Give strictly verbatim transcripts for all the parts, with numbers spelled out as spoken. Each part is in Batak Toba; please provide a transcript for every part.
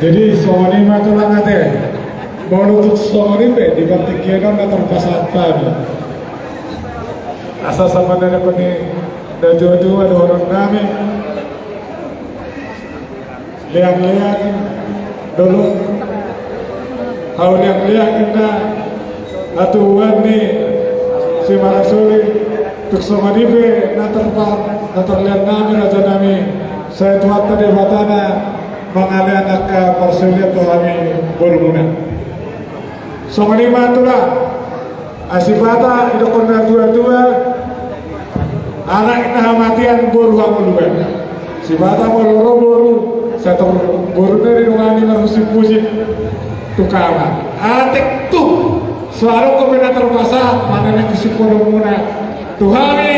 Jadi songon i ma tulang ate. Molo tung songon i pe di partingkian on na tarpasahat hami, asa samanana pe ni natuatua dohonon nami, leangleang dolo, hau leangleang inna hatubuan ni si Marasuli. Tung songon i pe na tarpa, na tarlean nami raja nami, sai Tuhanta Debata na mangalean angka parsulian tu hami borumuna. Songon i ma tulang. Ai sipata idokkon natuatua, anak inna hamatean, boru hangoluan. Sipata molo ro boru, sai tor boruna didongani marhusiphusi tu kamar. Atik tu so adong dope na tarpasahat manang na husiphuonmuna tu hami,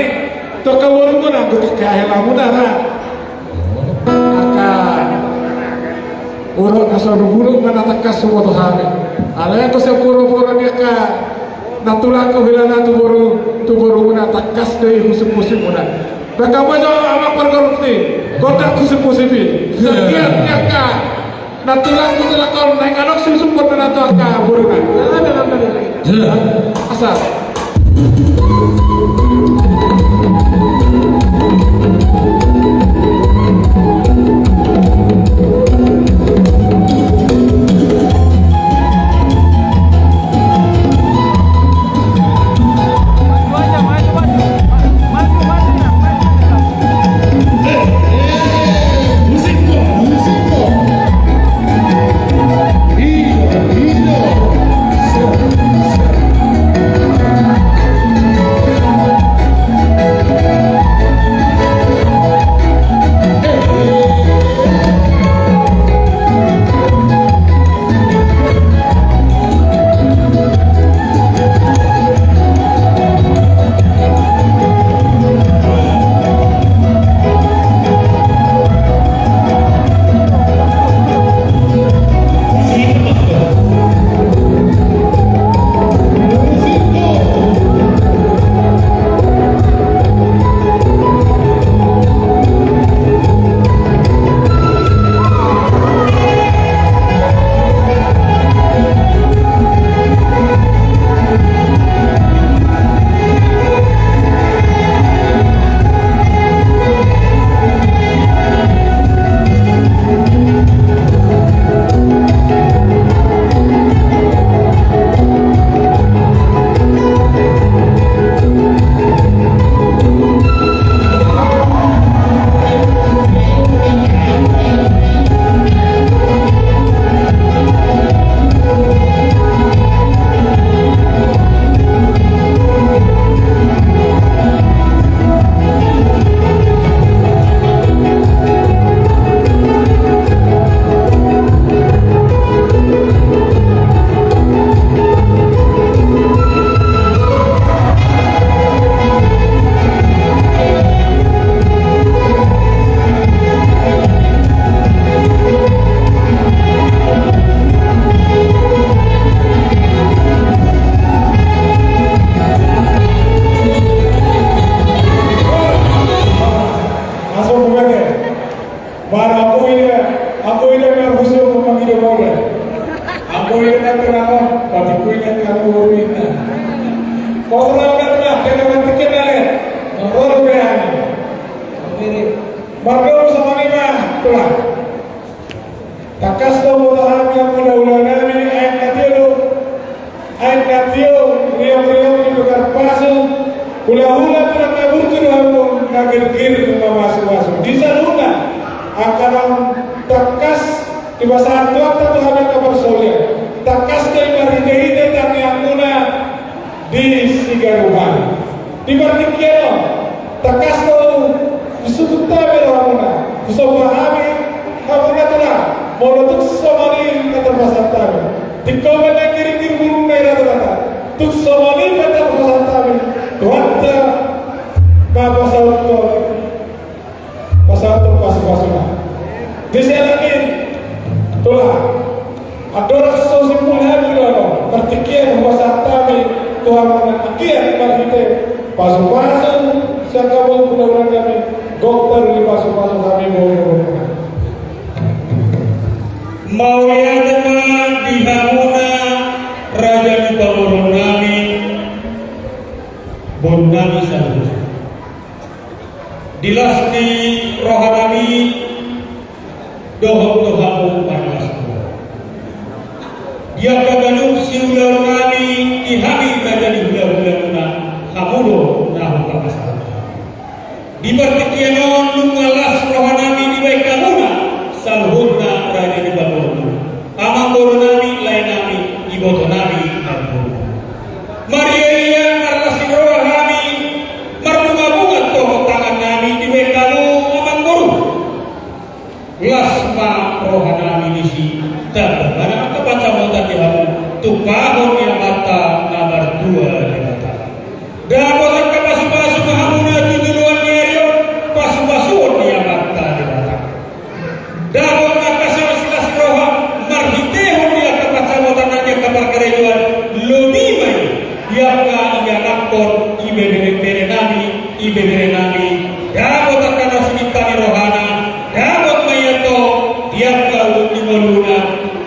tu angka borumuna, tu angka helamuna ra. Angka uruk na so dubuluk ma na tangkas huboto hami. Alai anggo sian poroporo ni angka nantulangku, huilala tu boru, tu borumuna, tangkas do i husiphusimuna. Bahen hamu jo amang pargonsi gondang husiphusim i. Sanggiat ni angka nantulangku, tulangkon, naeng adong sisumpuon na tu angka boruna. Asa. Langsung buka ya. Bara aku ini, aku ini yang harus mangido mole. Aku ini yang terang, tapi ku ini yang aku ini. Kau terang kan lah, dia dengan tiket lah. Kau berani. Marga sama ni mah, tulang. Tangkas do huboto hami angka hulahula nami, aek na tio do, aek na tio, riongriong ni tukar pasu, hulahula tulang na burju do hamu, na girgir mamasumasu. Di saluhutna, angka naung tangkas dipasahat Tuhanta tu hami angka parsulian. Tangkas do i marhitehite tangiangmuna di siganuhan. Di partingkian on, tangkas do disungkun hami rohamuna, disomba hami, hamuna tulang, molo tung songon i na tarpasahat hami. Tingko ma na girgir, bulung na i ratarata. Tung songon i na tarpasahat hami, Tuhanta ma pasahathon, pasahathon pasupasuna. Di sian langit, tulang. Andorang so simpul hami do, partingkian hupasahat hami tu hamuna anggiat marhite pasupasu sian hamu hulahula nami, gok taruli pasupasu hami boru. Mau Rohanami dohot do hamu marlas roha. Di angka ganup siulaonnami, di hami raja ni hulahulamuna, hamu do na hupasahat. Di partingkian on nunga las rohanami dibahen hamuna saluhutna raja ni pamoruonmuna, amangborunami, laenami, ibotonami, amangboru. Marria-ria marlas ni roha hami, marbungabunga tongtong tangannami dibahen hamu, amangboru. Las ma rohanami disi, tamba ma angka pansamotan di hamu, tumpahon ni Amanta na martua Debata. Dapot angka pasupasu ma hamuna tu joloan ni ari on, pasupasuon ni Amanta Debata. Dapot angka las ni roha marhitehon di angka pansamotan nang di angka parkarejoan, lobi ma i di angka ianakhon, ibeberenami, ibeberenami, dapot angka na sininta ni rohana, dapot ma i antong di angka ujung ni ngoluna,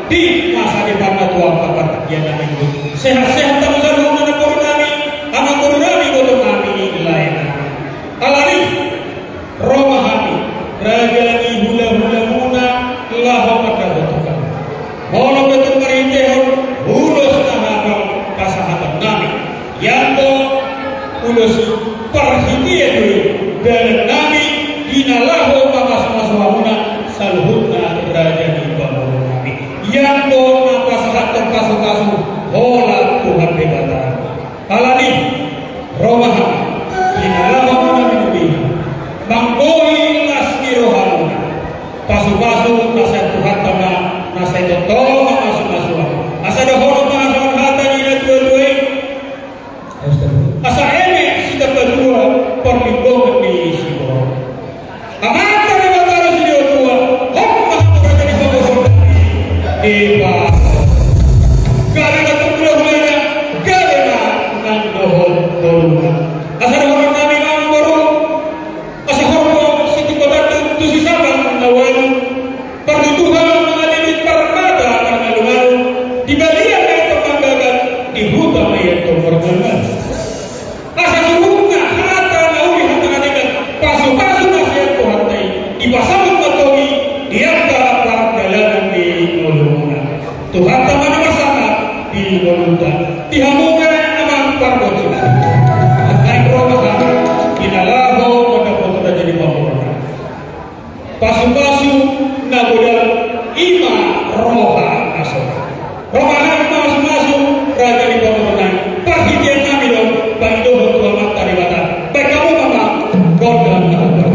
di masa depanna tu angka partingkian na minggu. Sehat-sehat hamu saluhutna, amangborunami, amangborunami, ibotonami, laenami. Alani, ro ma hami, raja ni hulahulamuna, laho mandapothon hamu. Molo pe tung marhitehon ulos na hapal pasahatonnami, ianggo ulos i, parhitean do i dalannami di na laho mamasumasu hamuna saluhutna raja ni pamoruonnami. Ianggo na pasahathon pasupasu holan Tuhan Debata. Alani, ro ma hami, di na laho hamuna minum i, manggohi las ni rohamuna. Pasupasu na sian Tuhanta ma, na sai tongtong mamasumasu hamu. Asa dohonon ma songon hata ni natuatua i: Asa eme sitambatua, parlinggoman ni siborok. Amanta Debata do situa-tua, hot ma hamu raja ni pamoruonnami. Eba. Gabe ma tung hulahulana, gabe ma nang dohot ngoluna. Asa dohononnami ma, amangboru, asa horbo sitingko tandu tu sisabang na ualu, parbutuhan mangalili parmata parngalungalung, di balian ma i antong manggagat, di huta ma i antong marngalungalung. Asa suhutna hata na uli, hata na denggan, pasupasu na sian Tuhanta i, dipasaut ma antong i di angka pardalanan ni ngolumuna. Tuhanta ma na marsahat di ngolunta. Di hamu ma amang pargonsi. Naeng ro ma hami, di na laho mandapothon raja ni pamoruonna. Pasupasu na godang i ma roha na sonang. Ro ma hami mamasumasu raja ni pamoruonna i. Parhiteannami do pangidohon tu Amanta Debata. Bahen hamu ma gondang na hombar.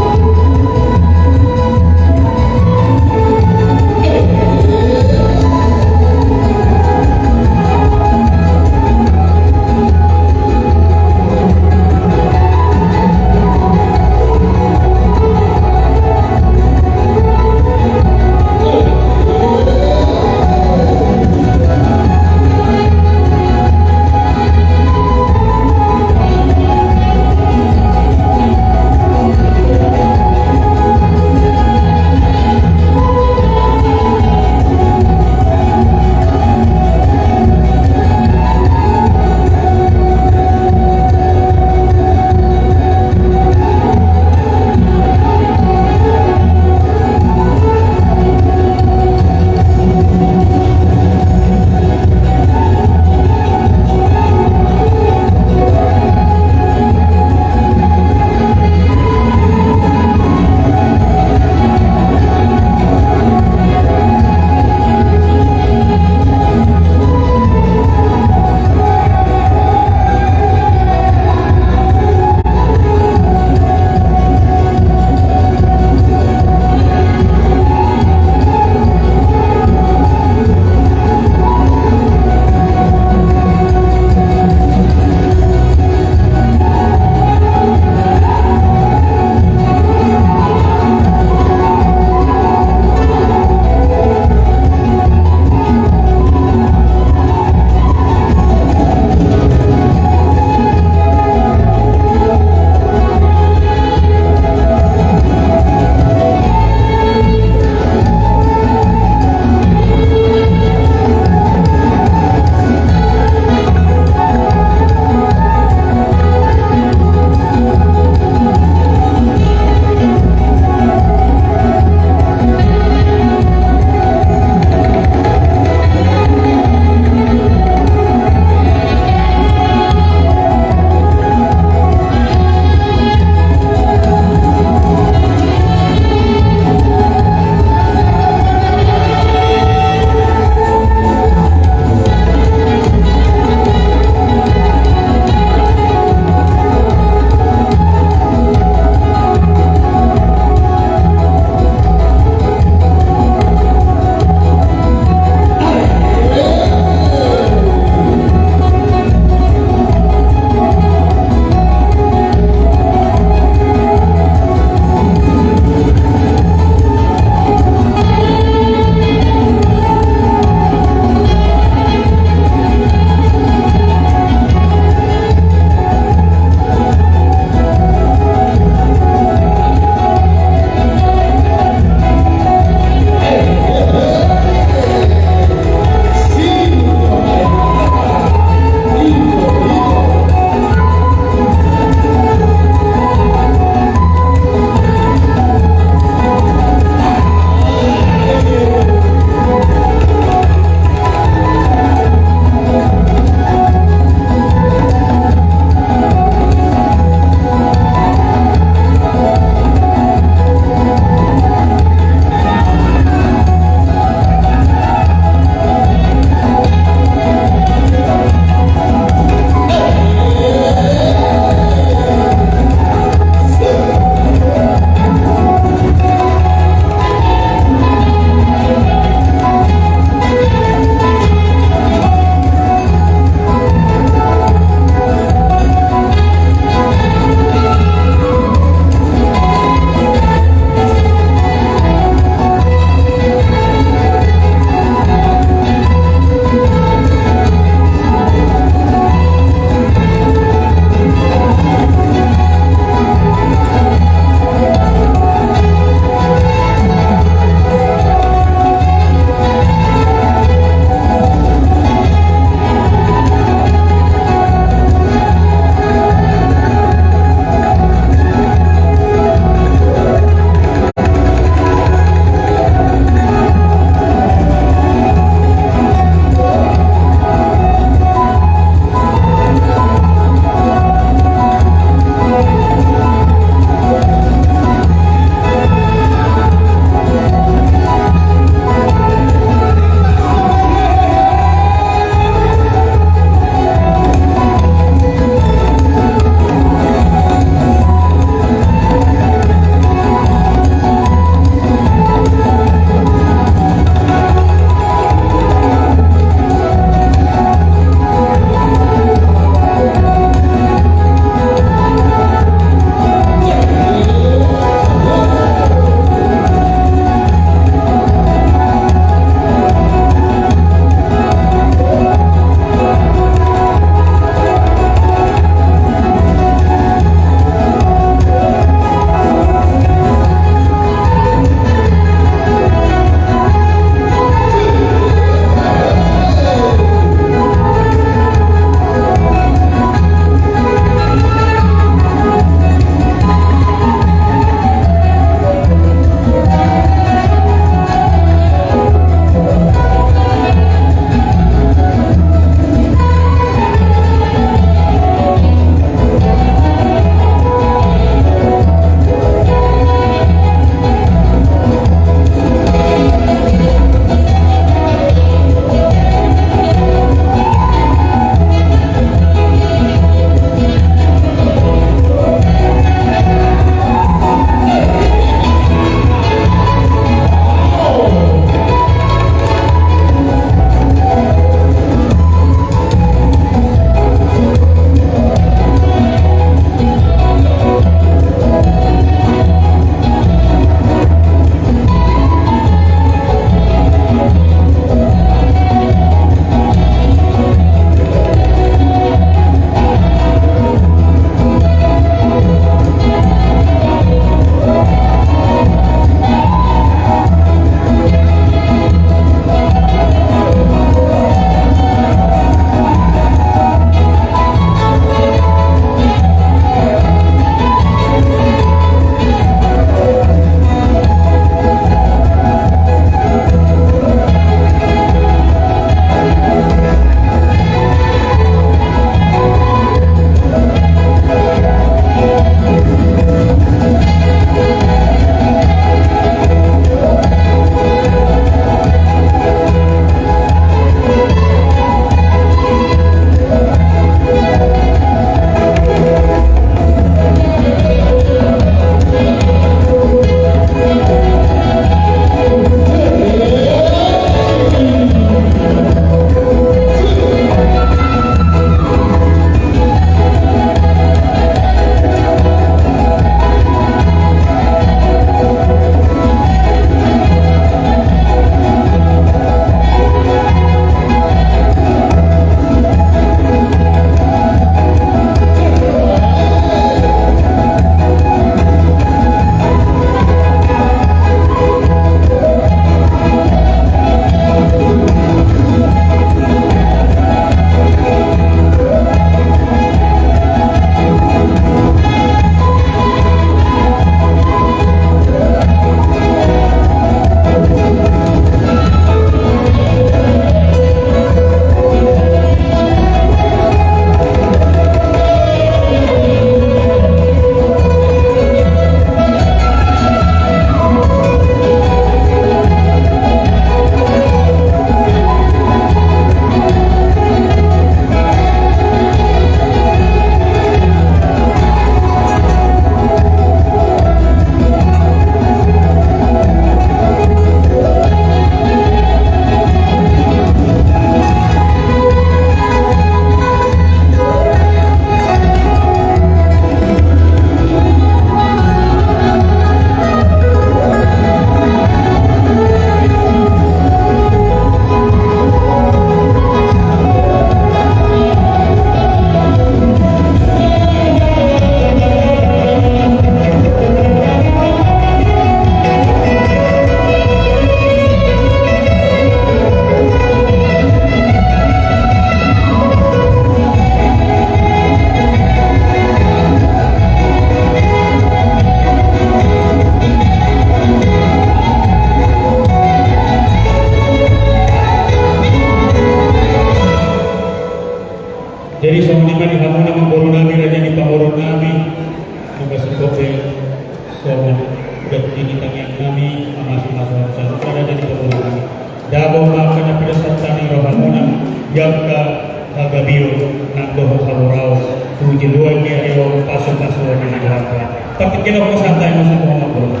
Tapi kira ko santai masuk ke rumah bola.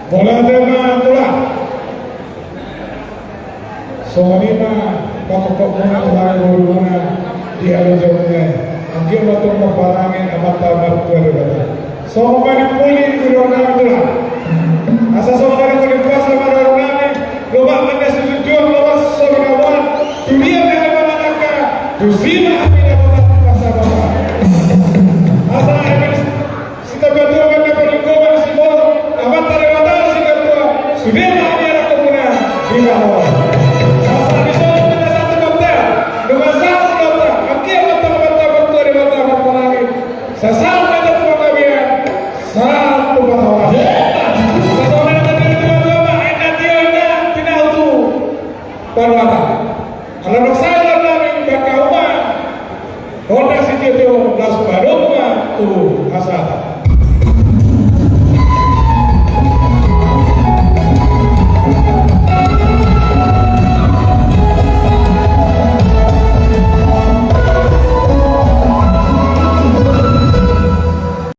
Bola tema tulang. Songon i ma patokkon muna ulang boru muna di halajaon muna. Anggiat ma tung mamparangit Amanta Martua Debata. Songon ma ni puli di ruang nami tulang. Asa songon ma ni puli pas sama ruang nami. Loba mende sujujur loba sobi nawan. Tudia pe hami manangka. Tusi ma hami na loba pas sama. Asa hami sitabatua mende perlinggoman si bol. Amanta Debata si ketua. Sude ma